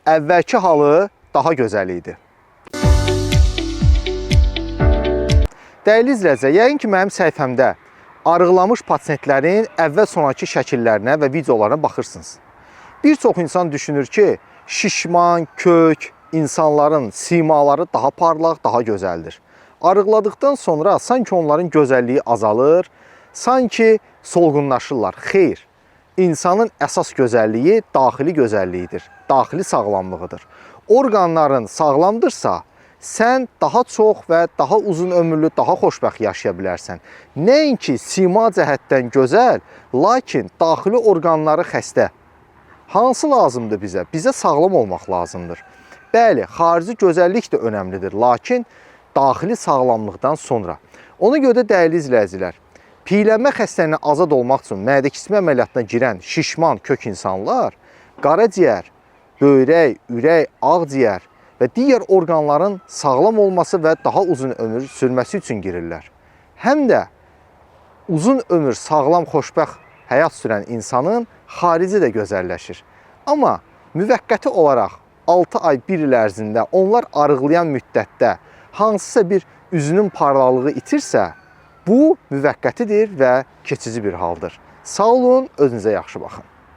Əvvəlki halı daha gözəl idi. Dəyərli izləyicilər, yəqin ki, mənim səhifəmdə arıqlamış pasientlərin əvvəl-sonrakı şəkillərinə və videolarına baxırsınız. Bir çox insan düşünür ki, şişman, kök insanların simaları daha parlaq, daha gözəldir. Arıqladıqdan sonra sanki onların gözəlliyi azalır, sanki solğunlaşırlar. Xeyr, insanın əsas gözəlliyi daxili gözəlliyidir, daxili sağlamlığıdır. Orqanların sağlamdırsa, sən daha çox və daha uzun ömürlü, daha xoşbəxt yaşaya bilərsən. Nəinki sima cəhətdən gözəl, lakin daxili orqanları xəstə. Hansı lazımdır bizə? Bizə sağlam olmaq lazımdır. Bəli, xarici gözəllik də önəmlidir, lakin daxili sağlamlıqdan sonra. Ona görə də dəyərli izləyicilər, piylənmə xəstəliyinə azad olmaq üçün mədə kiçilmə əməliyyatına girən şişman kök insanlar qaraciyər, böyrək, ürək, ağciyər və digər orqanların sağlam olması və daha uzun ömür sürməsi üçün girirlər. Həm də uzun ömür sağlam, xoşbəxt həyat sürən insanın xarici də gözəlləşir. Amma müvəqqəti olaraq 6 ay 1 il ərzində onlar arıqlayan müddətdə hansısa bir üzünün parlaqlığı itirsə, bu müvəqqətidir və keçici bir haldır. Sağ olun, özünüzə yaxşı baxın.